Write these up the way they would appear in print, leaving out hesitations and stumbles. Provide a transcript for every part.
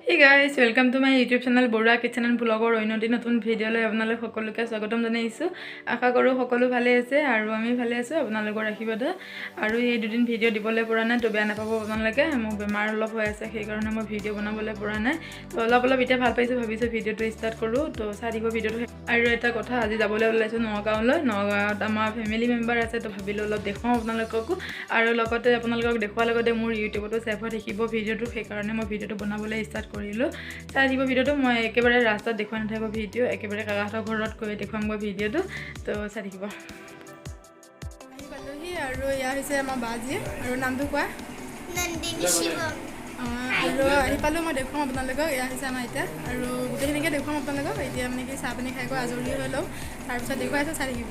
Hey guys, welcome to my YouTube channel Barua kitchen and ভ্লগৰ অন্য এটি নতুন ভিডিঅ'লৈ আপোনালোক সকলোকে স্বাগতম জনাইছোঁ। আশা কৰোঁ সকলো ভালে আছে আৰু আমি ভালে আছোঁ আপোনালোকৰ আশীৰ্বাদত। আৰু এই দুদিন ভিডিঅ' দিবলৈ পৰা নাই, তো বেয়া নাপাব আপোনালোকে। মোৰ বেমাৰ অলপ হৈ আছে, সেইকাৰণে মই ভিডিঅ' বনাবলৈ পৰা নাই। তো অলপ অলপ এতিয়া ভাল পাইছোঁ, ভাবিছোঁ ভিডিঅ'টো ষ্টাৰ্ট কৰোঁ। তো চাই থাকিব ভিডিঅ'টো। আৰু এটা কথা, আজি যাবলৈ ওলাইছোঁ নগাঁৱলৈ। নগাঁৱত আমাৰ ফেমিলি মেম্বাৰ আছে, তো ভাবিলোঁ অলপ দেখুৱাওঁ আপোনালোককো আৰু লগতে আপোনালোকক দেখুওৱাৰ লগতে মোৰ ইউটিউবতো ছেভ হৈ থাকিব ভিডিঅ'টো, সেইকাৰণে মই ভিডিঅ'টো বনাবলৈ ষ্টাৰ্ট কৰিলোঁ। চাই থাকিব ভিডিঅ'টো। মই একেবাৰে ৰাস্তাত দেখুৱাই নাথাকোঁ ভিডিঅ', একেবাৰে কাকাহঁতৰ ঘৰত গৈ দেখুৱামগৈ ভিডিঅ'টো, তো চাই থাকিব। আহি পালোহি আৰু এয়া হৈছে আমাৰ বাজী। আৰু নামটো কোৱা? নন্দিনী শিৱম। আৰু আহি পালোঁ, মই দেখুৱাম আপোনালোকক। এয়া হৈছে আমাৰ আইতা আৰু গোটেইখিনিকে দেখুৱাম আপোনালোকক। এতিয়া মানে কি, চাহ পানী খাই গৈ আজৰি হৈ লওঁ, তাৰপিছত দেখুৱাই আছোঁ, চাই থাকিব।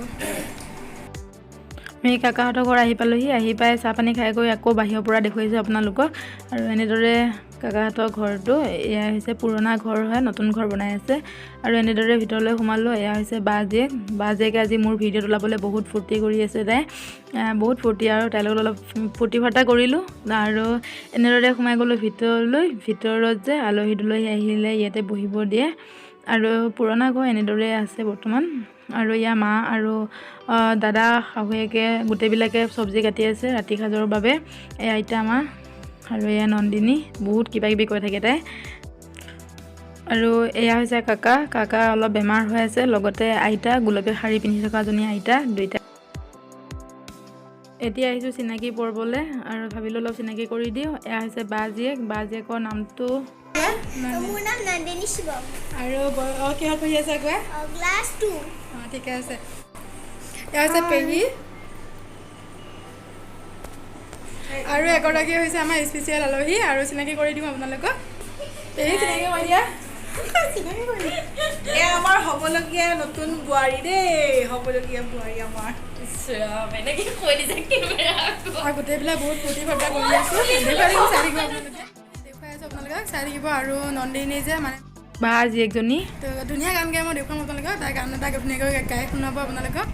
আমি কাকাহঁতৰ ঘৰ আহি পালোহি। আহি পাই চাহ পানী খাই গৈ আকৌ বাহিৰৰ পৰা দেখুৱাইছোঁ আপোনালোকক। আৰু এনেদৰে কাকাহঁতৰ ঘৰটো, এয়া হৈছে পুৰণা ঘৰ হয়, নতুন ঘৰ বনাই আছে। আৰু এনেদৰে ভিতৰলৈ সোমালোঁ। এয়া হৈছে বা জীয়েক। বা জীয়েকে আজি মোৰ ভিডিঅ'ত ওলাবলৈ বহুত ফূৰ্তি কৰি আছে। তাই বহুত ফূৰ্তি আৰু তাইৰ লগত অলপ ফূৰ্তি ফাৰ্তা কৰিলোঁ। আৰু এনেদৰে সোমাই গ'লোঁ ভিতৰলৈ। ভিতৰত যে আলহী দুলহী আহিলে ইয়াতে বহিব দিয়ে। আৰু পুৰণা ঘৰ এনেদৰে আছে বৰ্তমান। আৰু ইয়াৰ মা আৰু দাদা শাহুৱেকে গোটেইবিলাকে চব্জি কাটি আছে ৰাতি সাজৰ বাবে। এয়া আইতা মা আৰু এয়া নন্দিনী, বহুত কিবা কিবি কৈ থাকে তাই। আৰু এয়া হৈছে কাকা। কাকা অলপ বেমাৰ হৈ আছে, লগতে আইতা, গুলপীয়া শাৰী পিন্ধি থকাজনী আইতা, দুইটা। এতিয়া আহিছোঁ চিনাকি পৰ্বলৈ আৰু ভাবিলোঁ অলপ চিনাকি কৰি দিওঁ। এয়া হৈছে বা জীয়েক। বা জীয়েকৰ নামটো? মোৰ নাম নন্দিনী শিৱম। আৰু কিহত পঢ়ি আছা কোৱা? ক্লাছ 2। অঁ, ঠিকে আছে। এয়া হৈছে পেহী আৰু এগৰাকী হৈছে আমাৰ স্পেচিয়েল আলহী আৰু চিনাকি কৰি দিওঁ আপোনালোকক। পেহী, চিনাকি কৰি দিয়া, চিনাকি কৰি দিয়া। এয়া আমাৰ হ'বলগীয়া নতুন বোৱাৰী দেই, হ'বলগীয়া বোৱাৰী আমাৰ। আৰু গোটেইবিলাক বহুত ফূৰ্তি ফাৰ্তা কৰি আছোঁ। দেখুৱাই দিম, চাই থাকিব আপোনালোকে। দেখুৱাই আছোঁ আপোনালোকক, চাই থাকিব। আৰু নন্দিনী যে মানে বা জীয়েকজনী, তো ধুনীয়া গান গাই, মই দেখুৱাম আপোনালোকক। তাই গান এটা ধুনীয়াকৈ গাই শুনাব আপোনালোকক।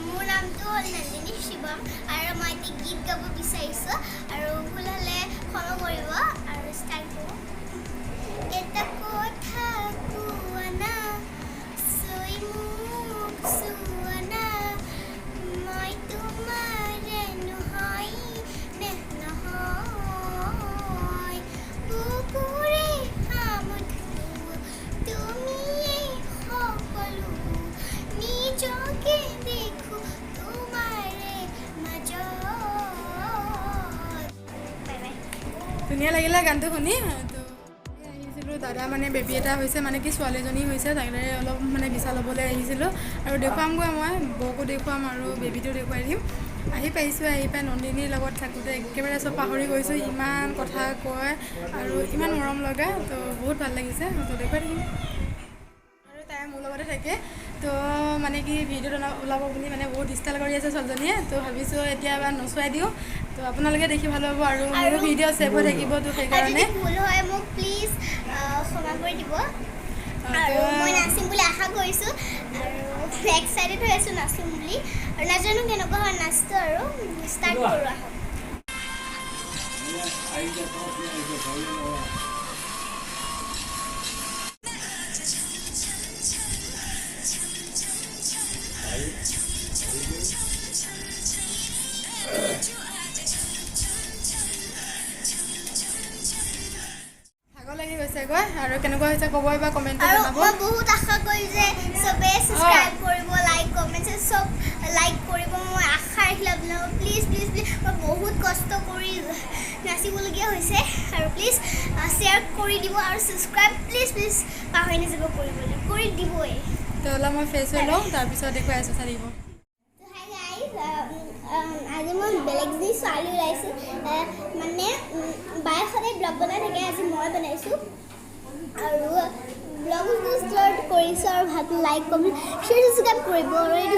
মোৰ নামটো হ'ল নন্দিনী শিৱম আৰু মই এটি গীত গাব বিচাৰিছোঁ আৰু ভুল হ'লে ক্ষমা কৰিব। আৰু ষ্টাৰ্ট কৰোঁ। এটা কথা কোৱা না, চৈ মোক চোৱা না, মই তোমাৰে নহয় নে নহয়? বুকুৰে আমঠু তুমিয়েই সকলো, নিজকে দেখো তোমাৰে মাজত। Bye bye. ধুনীয়া লাগিলে গানটো শুনি। তো আহিছিলোঁ, দাদা মানে বেবী এটা হৈছে, মানে কি ছোৱালীজনী হৈছে, তাকে অলপ মানে বিচা ল'বলৈ আহিছিলোঁ। আৰু দেখুৱামগৈ মই, বৌকো দেখুৱাম আৰু বেবীটো দেখুৱাই দিম। আহি পাইছোঁ। আহি পাই নন্দিনীৰ লগত থাকোঁতে একেবাৰে চব পাহৰি গৈছোঁ। ইমান কথা কয় আৰু ইমান মৰম লগা, তো বহুত ভাল লাগিছে। তো দেখুৱাই থাকিম। আৰু তাই মোৰ লগতে থাকে, তো মানে কি ভিডিঅ'ত ওলাব বুলি মানে বহুত ষ্টাইল কৰি আছে ছোৱালীজনীয়ে। তো ভাবিছোঁ এতিয়া এবাৰ নচুৱাই দিওঁ, তো আপোনালোকে দেখি ভাল পাব আৰু মোৰো ভিডিঅ' ছেভ হৈ থাকিব, তো আৰু সেইকাৰণে। যদি ভুল হয় মোক প্লিজ ক্ষমা কৰি দিব। আৰু মই নাচিম বুলি আশা কৰিছোঁ আৰু এক্সাইটেড হৈ আছোঁ নাচিম বুলি আৰু নাজানো কেনেকুৱা হয় নাচটো। আৰু ষ্টাৰ্ট কৰোঁ আহক। ভাগৰ লাগি গৈছেগৈ। আৰু কেনেকুৱা হৈছে ক'ব বা কমেণ্টত আৰু জনাব। মই বহুত আশা কৰিছোঁ যে চবে ছাবস্ক্ৰাইব কৰিব, লাইক, কমেণ্ট চব লাইক কৰিব। মই আশা ৰাখিলোঁ আপোনালোকক। প্লিজ প্লিজ প্লিজ, মই বহুত কষ্ট কৰি নাচিবলগীয়া হৈছে। আৰু প্লিজ শ্বেয়াৰ কৰি দিব আৰু ছাবস্ক্ৰাইব প্লিজ প্লিজ পাহৰি নাযাব কৰিবলৈ, কৰি দিবই। তো অলপ মই ফ্ৰেছ হৈ লওঁ, তাৰপিছত দেখুৱাই আছোঁ, চাই থাকিব। হাই গাইজ, আজি মই বেলেগ এজনী ছোৱালী ওলাইছোঁ। মানে বায়ে সদায় ব্লগ বনাই থাকে, আজি মই বনাইছোঁ আৰু ব্লগ ষ্টাৰ্ট কৰিছোঁ। আৰু ভাল লাইক, কমেণ্ট, শ্বেয়াৰ, ছাবস্ক্ৰাইব কৰিব আৰু এইটো